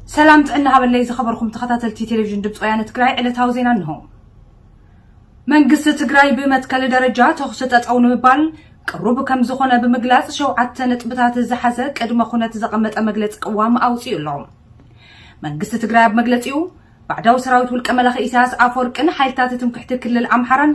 ሰላም ጥዕና ሃበለይ ዝኸበርኩም ተኸታተልቲ ቴሌቪዥን ድምፂ ወያነ ትግራይ፣ ዕለታዊ ዜና እንሆ። መንግስቲ ትግራይ ብመትከል ደረጃ ተኹሲ ጠጠው ንምባል ቅሩብ ከም ዝኾነ ብምግላፅ ሸውዓተ ነጥብታት ዝሓዘ ቅድመ ኩነት ዘቐመጠ መግለፂ ቅዋም ኣውፂኡ ኣሎ። መንግስቲ ትግራይ ኣብ መግለፂኡ ባዕዳዊ ሰራዊት ውልቀ መላኺ ኢሳያስ ኣፈወርቅን ሓይልታት ትምክሕቲ ክልል ኣምሓራን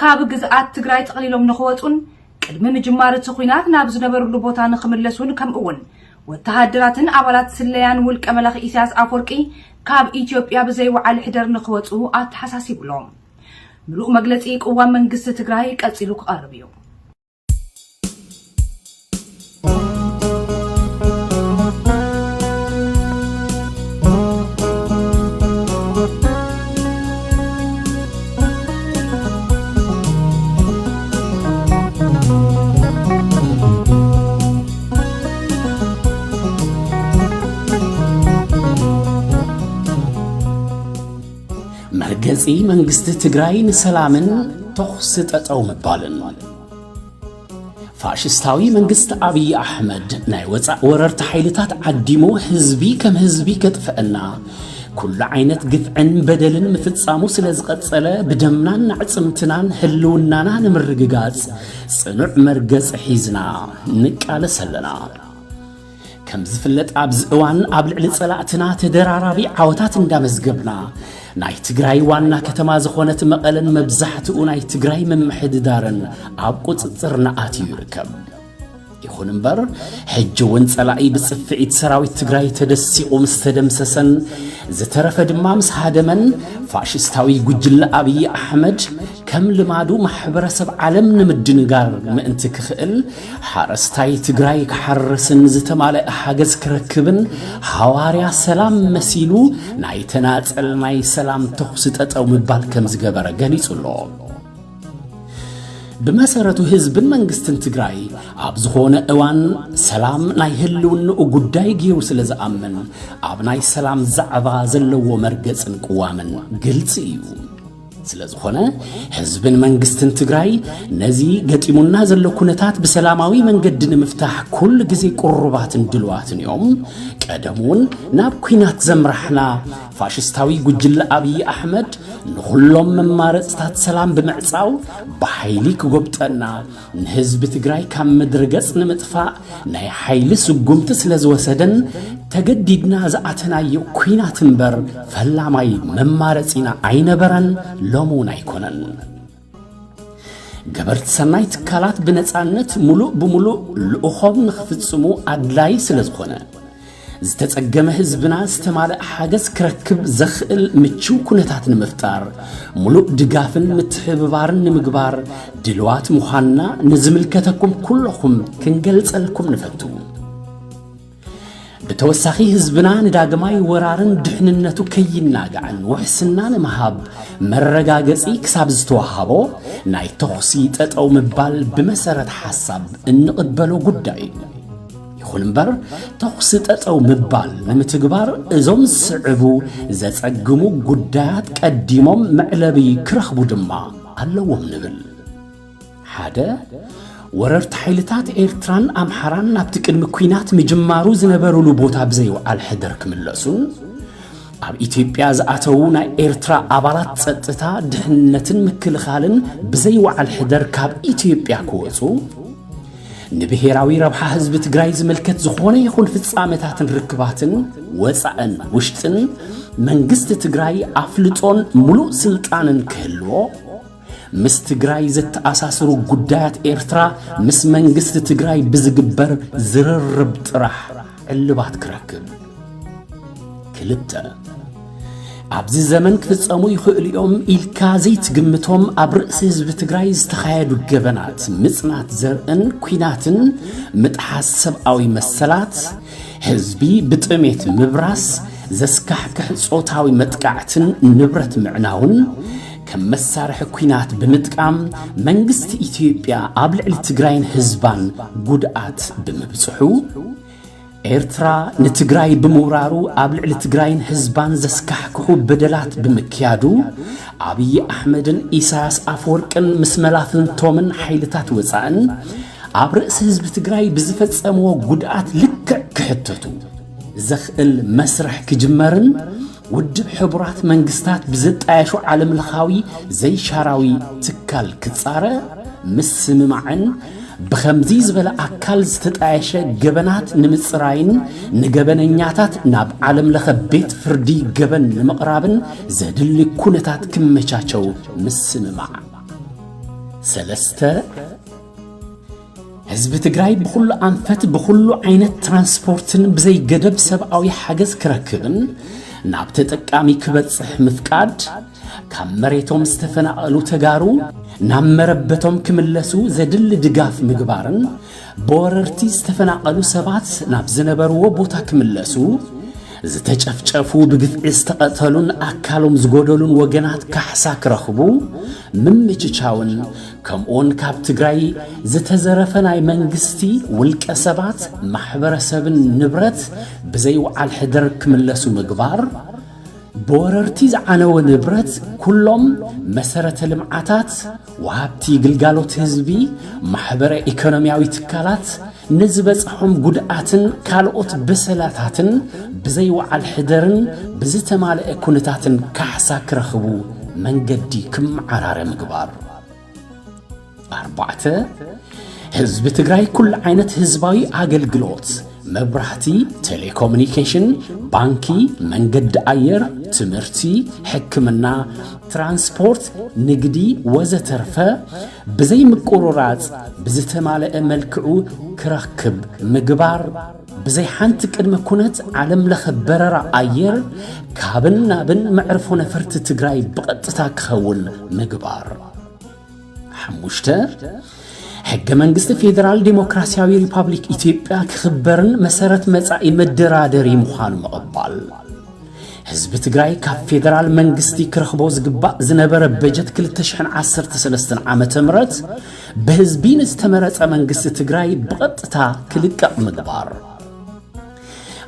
ካብ ግዝኣት ትግራይ ጠቕሊሎም ንኽወፁን ቅድሚ ምጅማር እቲ ኲናት ናብ ዝነበርሉ ቦታ ንኽምለሱን ከምኡ እውን ወተሃደራትን ኣባላት ስለያን ውልቀ መላኺ ኢሳያስ ኣፈወርቂ ካብ ኢትዮጵያ ብዘይወዓል ሕደር ንኽወፁ ኣተሓሳሲቡ ኣሎ። ምሉእ መግለፂ ቅዋም መንግስቲ ትግራይ ቀፂሉ ክቐርብ እዩ። መርገጺ መንግስቲ ትግራይ ንሰላምን ተኹሲ ጠጠው ምባልን። ፋሽስታዊ መንግስቲ ኣብይ ኣሕመድ ናይ ወጻእ ወረርቲ ሓይልታት ዓዲሙ ህዝቢ ከም ህዝቢ ከጥፍአና ኩሉ ዓይነት ግፍዕን በደልን ምፍጻሙ ስለ ዝቐጸለ ብደምናን ኣዕጽምትናን ህልውናና ንምርግጋጽ ጽኑዕ መርገጽ ሒዝና ንቃለስ ኣለና። ከም ዝፍለጥ ኣብዚ እዋን ኣብ ልዕሊ ጸላእትና ተደራራቢ ዓወታት እንዳመዝገብና ናይ ትግራይ ዋና ከተማ ዝኾነት መቐለን መብዛሕትኡ ናይ ትግራይ ምምሕድዳርን ኣብ ቁጽጽርና ኣትዩ ይርከብ። ይኹን እምበር ሕጂ እውን ጸላኢ ብጽፍዒት ሰራዊት ትግራይ ተደሲቑ ምስ ተደምሰሰን ዝተረፈ ድማ ምስ ሃደመን ፋሽስታዊ ጉጅለ ኣብይ ኣሕመድ ከም ልማዱ ማሕበረሰብ ዓለም ንምድንጋር ምእንቲ ክኽእል ሓረስታይ ትግራይ ክሓርስን ዝተማልአ ሓገዝ ክረክብን ሃዋርያ ሰላም መሲሉ ናይ ተናጸል ናይ ሰላም ተኹሲ ጠጠው ምባል ከም ዝገበረ ገሊጹ ኣሎ። ብመሰረቱ ህዝብን መንግስትን ትግራይ ኣብ ዝኾነ እዋን ሰላም ናይ ህልውንኡ ጉዳይ ገይሩ ስለ ዝኣምን ኣብ ናይ ሰላም ዛዕባ ዘለዎ መርገጽን ቅዋምን ግልጺ እዩ። ስለ ዝኾነ ህዝብን መንግስትን ትግራይ ነዚ ገጢሙና ዘሎ ኩነታት ብሰላማዊ መንገዲ ንምፍታሕ ኩሉ ግዜ ቅሩባትን ድልዋትን እዮም። ቀደም እውን ናብ ኲናት ዘምራሕና ፋሽስታዊ ጉጅለ ኣብይ ኣሕመድ ንኹሎም መማረፅታት ሰላም ብምዕፃው ብሓይሊ ክጎብጠና ንህዝቢ ትግራይ ካብ ምድሪ ገፅ ንምጥፋእ ናይ ሓይሊ ስጉምቲ ስለ ዝወሰደን ተገዲድና ዝኣተናዮ ኲናት እምበር ፈላማይ መማረፂና ኣይነበረን፣ ሎሚ እውን ኣይኮነን። ገበርቲ ሰናይ ትካላት ብነፃነት ሙሉእ ብሙሉእ ልኡኾም ንኽፍፅሙ ኣድላይ ስለ ዝኾነ ዝተጸገመ ህዝብና ዝተማልእ ሓገዝ ክረክብ ዘኽእል ምችው ኩነታት ንምፍጣር ሙሉእ ድጋፍን ምትሕብባርን ንምግባር ድልዋት ምዃንና ንዝምልከተኩም ኩለኹም ክንገልጸልኩም ንፈቱ። ብተወሳኺ ህዝብና ንዳግማይ ወራርን ድሕንነቱ ከይናጋዕን ውሕስና ንምሃብ መረጋገጺ ክሳብ ዝተዋሃቦ ናይ ተኹሲ ጠጠው ምባል ብመሰረት ሓሳብ እንቕበሎ ጉዳይ እዩ። ይኹን እምበር ተኹሲ ጠጠው ምባል ንምትግባር እዞም ዝስዕቡ ዘጸግሙ ጉዳያት ቀዲሞም መዕለቢ ክረኽቡ ድማ ኣለዎም ንብል። ሓደ፣ ወረርቲ ሓይልታት ኤርትራን ኣምሓራን ናብቲ ቅድሚ ኲናት ምጅማሩ ዝነበሩሉ ቦታ ብዘይወዓል ሕደር ክምለሱን ኣብ ኢትዮጵያ ዝኣተዉ ናይ ኤርትራ ኣባላት ጸጥታ፣ ድሕንነትን ምክልኻልን ብዘይወዓል ሕደር ካብ ኢትዮጵያ ክወጹ፣ ንብሄራዊ ረብሓ ህዝቢ ትግራይ ዝምልከት ዝኾነ ይኹን ፍጻመታትን ርክባትን ወጻእን ውሽጥን መንግስቲ ትግራይ ኣፍልጦን ሙሉእ ስልጣንን ክህልዎ፣ ምስ ትግራይ ዘተኣሳስሩ ጉዳያት ኤርትራ ምስ መንግስቲ ትግራይ ብዝግበር ዝርርብ ጥራሕ ዕልባት ክረክብ። ክልተ፣ ኣብዚ ዘመን ክፍጸሙ ይኽእሉ እዮም ኢልካ ዘይትግምቶም ኣብ ርእሲ ህዝቢ ትግራይ ዝተኻየዱ ገበናት ምጽናት ዘርእን ኲናትን ምጥሓስ ሰብኣዊ መሰላት፣ ህዝቢ ብጥሜት ምብራስ፣ ዘስካሕክሕ ጾታዊ መጥቃዕትን ንብረት ምዕናውን ከም መሳርሒ ኲናት ብምጥቃም መንግስቲ ኢትዮጵያ ኣብ ልዕሊ ትግራይን ህዝባን ጉድኣት ብምብጽሑ፣ ኤርትራ ንትግራይ ብምውራሩ ኣብ ልዕሊ ትግራይን ህዝባን ዘስካሕክሑ በደላት ብምክያዱ፣ ኣብይ ኣሕመድን ኢሳያስ ኣፈወርቅን ምስ መላፍንቶምን ሓይልታት ወጻእን ኣብ ርእሲ ህዝቢ ትግራይ ብዝፈጸምዎ ጉድኣት ልክዕ ክሕተቱ፣ ዘኽእል መስርሕ ክጅመርን ውድብ ሕቡራት መንግስታት ብዝጣየሾ ዓለምለኻዊ ዘይሻራዊ ትካል ክጻረ ምስምማዕን ብኸምዚ ዝበለ ኣካል ዝተጣየሸ ገበናት ንምጽራይን ንገበነኛታት ናብ ዓለምለኸ ቤት ፍርዲ ገበን ንምቕራብን ዘድሊ ኩነታት ክመቻቸው ምስምማዕ። ሰለስተ፣ ህዝቢ ትግራይ ብኹሉ ኣንፈት ብኹሉ ዓይነት ትራንስፖርትን ብዘይገደብ ሰብኣዊ ሓገዝ ክረክብን ናብ ተጠቃሚ ክበጽሕ ምፍቃድ፣ ካብ መሬቶም ዝተፈናቐሉ ተጋሩ ናብ መረበቶም ክምለሱ ዘድሊ ድጋፍ ምግባርን ብወረርቲ ዝተፈናቐሉ ሰባት ናብ ዝነበርዎ ቦታ ክምለሱ፣ ዝተጨፍጨፉ፣ ብግፍዒ ዝተቐተሉን ኣካሎም ዝጎደሉን ወገናት ካሕሳ ክረኽቡ ምምችቻውን፣ ከምኡውን ካብ ትግራይ ዝተዘረፈ ናይ መንግስቲ፣ ውልቀ ሰባት፣ ማሕበረሰብን ንብረት ብዘይወዓል ሕደር ክምለሱ ምግባር፣ ብወረርቲ ዝዓነወ ንብረት ኩሎም መሰረተ ልምዓታት፣ ወሃብቲ ግልጋሎት ህዝቢ፣ ማሕበረ ኢኮኖሚያዊ ትካላት ንዝበጽሖም ጉድኣትን ካልኦት በሰላታትን ብዘይወዓል ሕደርን ብዝተማልአ ኩነታትን ካሕሳ ክረኽቡ መንገዲ ክመዓራረ ምግባር። ኣርባዕተ፣ ህዝቢ ትግራይ ኩሉ ዓይነት ህዝባዊ ኣገልግሎት፣ መብራህቲ፣ ቴሌኮሙኒኬሽን፣ ባንኪ፣ መንገዲ ኣየር፣ ትምህርቲ፣ ሕክምና፣ ትራንስፖርት፣ ንግዲ ወዘተርፈ ብዘይምቁርራጽ ብዝተማልአ መልክዑ ክረክብ ምግባር፣ ብዘይ ሓንቲ ቅድመ ኩነት ዓለም ለኸ በረራ ኣየር ካብን ናብን መዕርፎ ነፈርቲ ትግራይ ብቐጥታ ክኸውን ምግባር። ሓሙሽተ፣ ሕገ መንግስቲ ፌደራል ዴሞክራሲያዊ ሪፓብሊክ ኢትዮጵያ ክኽበርን መሰረት መጻኢ መደራደሪ ምዃኑ ምቕባል። ህዝቢ ትግራይ ካብ ፌደራል መንግስቲ ክረኽቦ ዝግባእ ዝነበረ በጀት ክልተ ሽሕን ዓሰርተ ሰለስተን ዓመተ ምህረት ብህዝቢ ንዝተመረጸ መንግስቲ ትግራይ ብቐጥታ ክልቀቕ ምግባር።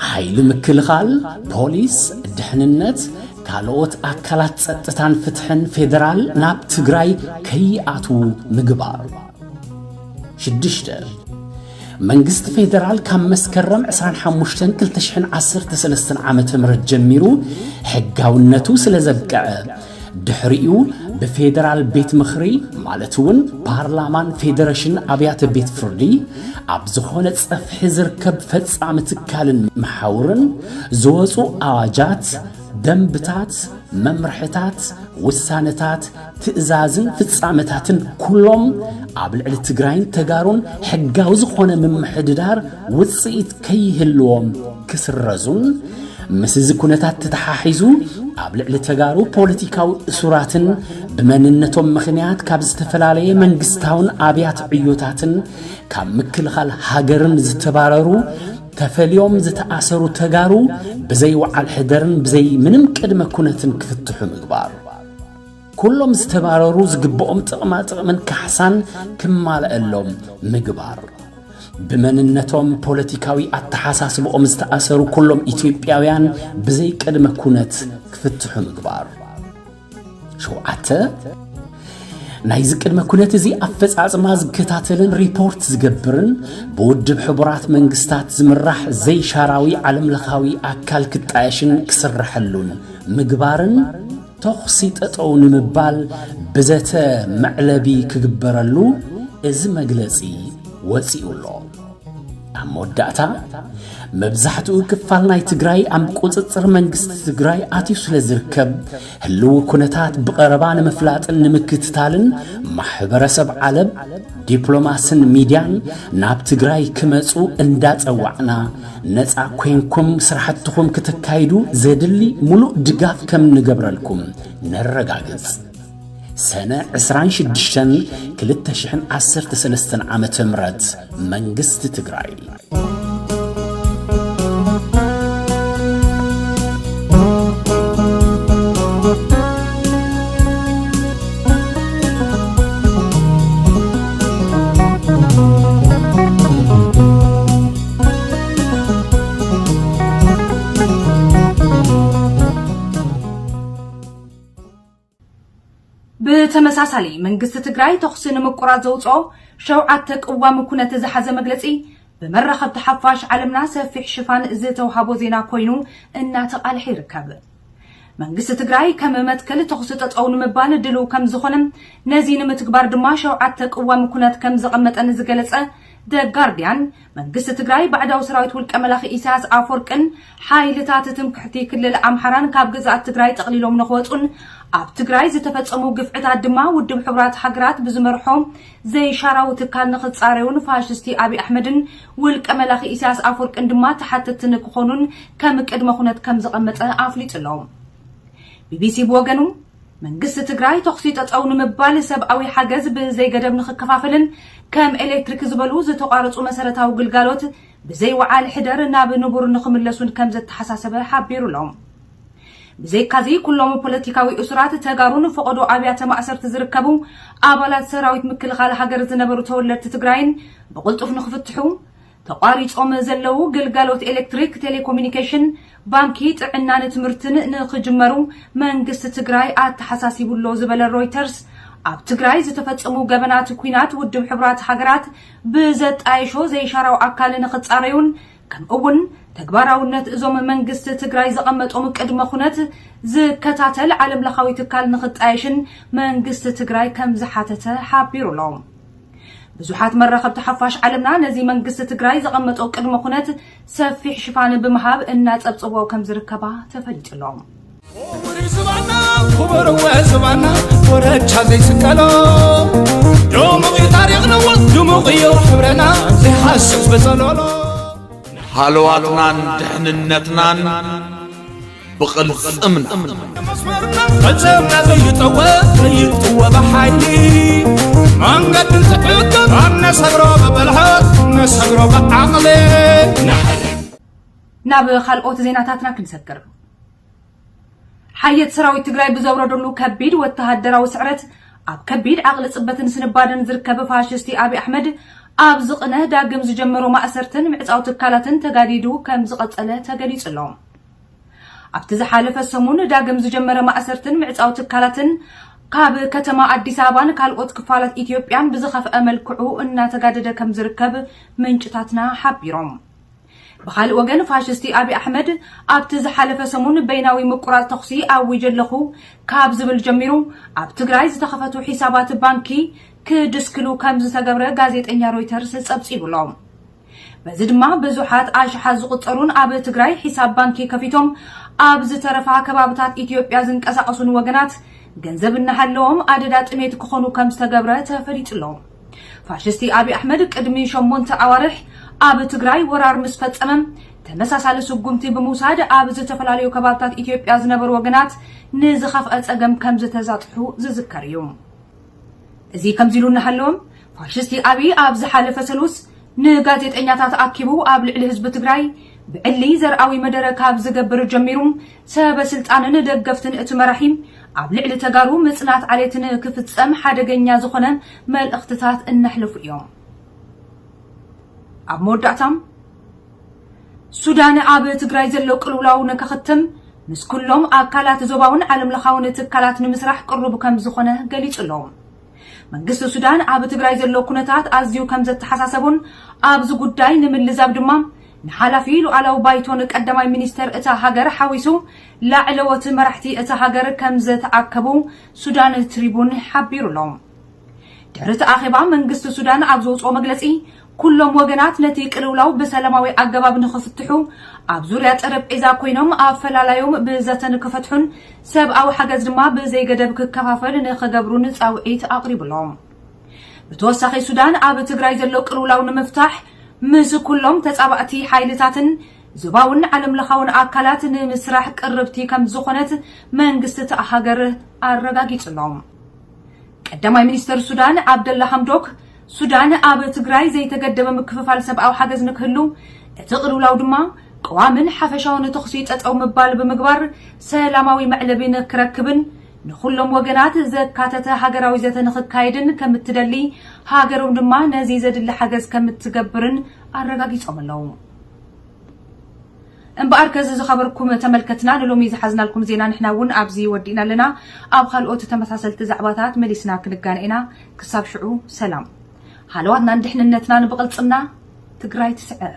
ሓይሊ ምክልኻል፣ ፖሊስ፣ ድሕንነት፣ ካልኦት ኣካላት ጸጥታን ፍትሕን ፌደራል ናብ ትግራይ ከይኣትዉ ምግባር። ሽዱሽተ፣ መንግስቲ ፌደራል ካብ መስከረም ዕስራን ሓሙሽተን ክልተ ሽሕን ዓሰርተ ሰለስተን ዓመተ ምህረት ጀሚሩ ሕጋውነቱ ስለ ዘብቅዐ፣ ድሕሪኡ ብፌደራል ቤት ምኽሪ ማለት እውን ፓርላማን ፌደሬሽን ኣብያተ ቤት ፍርዲ ኣብ ዝኾነ ጸፍሒ ዝርከብ ፈጻሚ ትካልን መሓውርን ዝወፁ ኣዋጃት፣ ደንብታት፣ መምርሕታት፣ ውሳነታት፣ ትእዛዝን ፍጻመታትን ኩሎም ኣብ ልዕሊ ትግራይን ተጋሩን ሕጋዊ ዝኾነ ምምሕድዳር ውፅኢት ከይህልዎም ክስረዙን፣ ምስ እዚ ኩነታት ተተሓሒዙ ኣብ ልዕሊ ተጋሩ ፖለቲካዊ እሱራትን ብመንነቶም ምኽንያት ካብ ዝተፈላለየ መንግስታውን ኣብያተ ዕዮታትን ካብ ምክልኻል ሃገርን ዝተባረሩ፣ ተፈልዮም ዝተኣሰሩ ተጋሩ ብዘይ ወዓል ሕደርን ብዘይ ምንም ቅድመ ኩነትን ክፍትሑ ምግባር። ኩሎም ዝተባረሩ ዝግብኦም ጥቕማ ጥቕምን ካሕሳን ክማልአሎም ምግባር። ብመንነቶም ፖለቲካዊ ኣተሓሳስብኦም ዝተኣሰሩ ኩሎም ኢትዮጵያውያን ብዘይ ቅድመ ኩነት ክፍትሑ ምግባር። ሸውዓተ፣ ናይዚ ቅድመ ኩነት እዚ ኣፈጻጽማ ዝከታተልን ሪፖርት ዝገብርን ብውድብ ሕቡራት መንግስታት ዝምራሕ ዘይሻራዊ ዓለምለኻዊ ኣካል ክጣየሽን ክስረሐሉን ምግባርን፣ ተኹሲ ጠጠው ንምባል ብዘተ መዕለቢ ክግበረሉ እዚ መግለጺ ወጺኡ ኣሎ። ኣብ መወዳእታ፣ መብዛሕትኡ ክፋል ናይ ትግራይ ኣብ ቁጽጽር መንግስቲ ትግራይ ኣትዩ ስለ ዝርከብ፣ ህልው ኩነታት ብቐረባ ንምፍላጥን ንምክትታልን ማሕበረሰብ ዓለም፣ ዲፕሎማስን ሚድያን ናብ ትግራይ ክመጹ እንዳጸዋዕና፣ ነጻ ኮይንኩም ስራሕትኹም ክተካይዱ ዘድሊ ሙሉእ ድጋፍ ከም ንገብረልኩም ነረጋግጽ። ሰነ ዕስራን ሽዱሽተን ክልተ ሽሕን ዓሰርተ ሰለስተን ዓመተ ምህረት መንግስቲ ትግራይ። ብተመሳሳሊ፣ መንግስቲ ትግራይ ተኹሲ ንምቁራጽ ዘውፅኦ ሸውዓተ ቅዋም ኩነት ዝሓዘ መግለፂ ብመራኸብቲ ሓፋሽ ዓለምና ሰፊሕ ሽፋን ዝተውሃቦ ዜና ኮይኑ እናተቓልሐ ይርከብ። መንግስቲ ትግራይ ከም መትከል ተኹሲ ጠጠው ንምባል ድልው ከም ዝኾነ፣ ነዚ ንምትግባር ድማ ሸውዓተ ቅዋም ኩነት ከም ዘቐመጠ ንዝገለጸ ደ ጋርዲያን፣ መንግስቲ ትግራይ ባዕዳዊ ሰራዊት ውልቀ መላኺ ኢሳያስ ኣፈወርቅን ሓይልታት ትምክሕቲ ክልል ኣምሓራን ካብ ግዝኣት ትግራይ ጠቕሊሎም ንክወፁን ኣብ ትግራይ ዝተፈጸሙ ግፍዕታት ድማ ውድብ ሕቡራት ሃገራት ብዝመርሖ ዘይሻራዊ ትካል ንክፃረዩን ፋሽስቲ ኣብይ ኣሕመድን ውልቀ መላኺ ኢሳያስ ኣፈወርቅን ድማ ተሓተትቲ ንክኾኑን ከም ቅድመ ኩነት ከም ዘቐመጠ ኣፍሊጡ ኣሎ። ቢቢሲ ብወገኑ መንግስቲ ትግራይ ተኹሲ ጠጠው ንምባል ሰብኣዊ ሓገዝ ብዘይገደብ ንክከፋፈልን ከም ኤሌክትሪክ ዝበሉ ዝተቋረፁ መሰረታዊ ግልጋሎት ብዘይ ወዓል ሕደር ናብ ንቡር ንክምለሱን ከም ዘተሓሳሰበ ሓቢሩ ኣሎ። ብዘይካዚ ኩሎም ፖለቲካዊ እሱራት ተጋሩን ፈቐዶ ኣብያተ ማእሰርቲ ዝርከቡ ኣባላት ሰራዊት ምክልኻል ሃገር ዝነበሩ ተወለድቲ ትግራይን ብቕልጡፍ ንክፍትሑ፣ ተቋሪጾም ዘለዉ ግልጋሎት ኤሌክትሪክ፣ ቴሌኮሙኒኬሽን፣ ባንኪ፣ ጥዕናን ትምህርትን ንክጅመሩ መንግስቲ ትግራይ ኣተሓሳሲቡ ኣሎ ዝበለ ሮይተርስ፣ ኣብ ትግራይ ዝተፈጸሙ ገበናት ኲናት ውድብ ሕቡራት ሃገራት ብዘጣየሾ ዘይሻራዊ ኣካል ንክጻረዩን ከምኡ እውን ተግባራውነት እዞም መንግስቲ ትግራይ ዘቐመጦም ቅድመ ኩነት ዝከታተል ዓለም ለኻዊ ትካል ንክጣየሽን መንግስቲ ትግራይ ከም ዝሓተተ ሓቢሩ ኣሎ። ብዙሓት መራኸብቲ ሓፋሽ ዓለምና ነዚ መንግስቲ ትግራይ ዘቐመጦ ቅድመ ኩነት ሰፊሕ ሽፋን ብምሃብ እናጸብጸቦ ከም ዝርከባ ተፈሊጡ ኣሎ። ክቡር ዝባና ክቡር ወ ዝባና ወረቻ ዘይስቀሎ ድሙቕ እዩ ታሪኽና ድሙቕ እዩ ሕብረና ዘይሃስስ ብጸሎሎ ሃለዋትናን ድሕንነትናን ብቕልጽምና መስመርና ፈጸምና ዘይጠወ ዘይጥወ ብሓይሊ መንገዲ እንትዕቅብ ኣብ ነሰግሮ ብብልሃት ነሰግሮ ብዓቕሊ ናብ ካልኦት ዜናታትና ክንሰግር። ሓየት ሰራዊት ትግራይ ብዘውረደሉ ከቢድ ወተሃደራዊ ስዕረት ኣብ ከቢድ ዓቕሊ ጽበትን ስንባደን ዝርከብ ፋሽስቲ ኣብይ ኣሕመድ ኣብ ዝቕነ ዳግም ዝጀመሮ ማእሰርትን ምዕጻው ትካላትን ተጋዲዱ ከም ዝቐጸለ ተገሊጹ ኣሎ። ኣብቲ ዝሓለፈ ሰሙን ዳግም ዝጀመረ ማእሰርትን ምዕጻው ትካላትን ካብ ከተማ ኣዲስ ኣበባን ካልኦት ክፋላት ኢትዮጵያን ብዝኸፍአ መልክዑ እናተጋደደ ከም ዝርከብ ምንጭታትና ሓቢሮም። ብኻልእ ወገን ፋሽስቲ ኣብይ ኣሕመድ ኣብቲ ዝሓለፈ ሰሙን በይናዊ ምቁራጽ ተኹሲ ኣዊጀ ኣለኹ ካብ ዝብል ጀሚሩ ኣብ ትግራይ ዝተኸፈቱ ሒሳባት ባንኪ ክድስክሉ ከም ዝተገብረ ጋዜጠኛ ሮይተርስ ጸብጺቡ ኣሎ። በዚ ድማ ብዙሓት ኣሽሓት ዝቑጸሩን ኣብ ትግራይ ሒሳብ ባንኪ ከፊቶም ኣብ ዝተረፋ ከባብታት ኢትዮጵያ ዝንቀሳቐሱን ወገናት ገንዘብ እናሃለዎም ኣደዳ ጥሜት ክኾኑ ከም ዝተገብረ ተፈሊጡ ኣሎ። ፋሽስቲ ኣብይ ኣሕመድ ቅድሚ ሸሞንተ ኣዋርሕ ኣብ ትግራይ ወራር ምስ ፈጸመ ተመሳሳሊ ስጉምቲ ብምውሳድ ኣብ ዝተፈላለዩ ከባብታት ኢትዮጵያ ዝነበሩ ወገናት ንዝኸፍአ ጸገም ከም ዝተዛጥሑ ዝዝከር እዩ። እዚ ከምዚ ኢሉ እናሃለዎም ፋሽስቲ ኣብይ ኣብ ዝሓለፈ ሰሉስ ንጋዜጠኛታት ኣኪቡ ኣብ ልዕሊ ህዝቢ ትግራይ ብዕሊ ዘርኣዊ መደረ ካብ ዝገብር ጀሚሩ ሰበ ስልጣንን ደገፍትን እቲ መራሒ ኣብ ልዕሊ ተጋሩ ምጽናት ዓሌትን ክፍጸም ሓደገኛ ዝኾነ መልእኽትታት እናሕለፉ እዮም። ኣብ መወዳእታ ሱዳን ኣብ ትግራይ ዘሎ ቅልውላው ንክኽትም ምስ ኩሎም ኣካላት ዞባውን ዓለም ለኻውን ትካላት ንምስራሕ ቅሩብ ከም ዝኾነ ገሊጹ ኣሎ። መንግስቲ ሱዳን ኣብ ትግራይ ዘሎ ኩነታት ኣዝዩ ከም ዘተሓሳሰቡን ኣብዚ ጉዳይ ንምልዛብ ድማ ንሓላፊ ሉዓላዊ ባይቶን ቀዳማይ ሚኒስተር እታ ሃገር ሓዊሱ ላዕለዎት መራሕቲ እታ ሃገር ከም ዝተኣከቡ ሱዳን ትሪቡን ሓቢሩ ኣሎ። ድሕሪ እቲ ኣኼባ መንግስቲ ሱዳን ኣብ ዘውፅኦ መግለፂ ኩሎም ወገናት ነቲ ቅልውላው ብሰላማዊ ኣገባብ ንክፍትሑ ኣብ ዙርያ ጠረጴዛ ኮይኖም ኣፈላላዮም ብዘተ ንክፈትሑን ሰብኣዊ ሓገዝ ድማ ብዘይገደብ ክከፋፈል ንክገብሩን ፃውዒት ኣቕሪቡ ኣሎ። ብተወሳኺ ሱዳን ኣብ ትግራይ ዘሎ ቅልውላው ንምፍታሕ ምስ ኩሎም ተፃባእቲ ሓይልታትን ዞባውን ዓለም ለኻውን ኣካላት ንምስራሕ ቅርብቲ ከም ዝኾነት መንግስቲ እታ ሃገር ኣረጋጊጹ ኣሎ። ቀዳማይ ሚኒስተር ሱዳን ዓብደላ ሓምዶክ ሱዳን ኣብ ትግራይ ዘይተገደበ ምክፍፋል ሰብኣዊ ሓገዝ ንክህሉ እቲ ቅልውላው ድማ ቀዋምን ሓፈሻውን ተኹሲ ጠጠው ምባል ብምግባር ሰላማዊ መዕለቢ ንክረክብን ንኹሎም ወገናት ዘካተተ ሃገራዊ ዘተ ንክካየድን ከም እትደሊ ሃገሮም ድማ ነዚ ዘድሊ ሓገዝ ከም እትገብርን ኣረጋጊጾም ኣለዉ። እምበኣርከ እዚ ዝኸበርኩም ተመልከትና ንሎሚ ዝሓዝናልኩም ዜና ንሕና እውን ኣብዚ ወዲእና ኣለና። ኣብ ካልኦት ተመሳሰልቲ ዛዕባታት መሊስና ክንጋነ ኢና። ክሳብ ሽዑ ሰላም። ሃለዋትናን ድሕንነትናን ብቕልጽምና ትግራይ ትስዕር።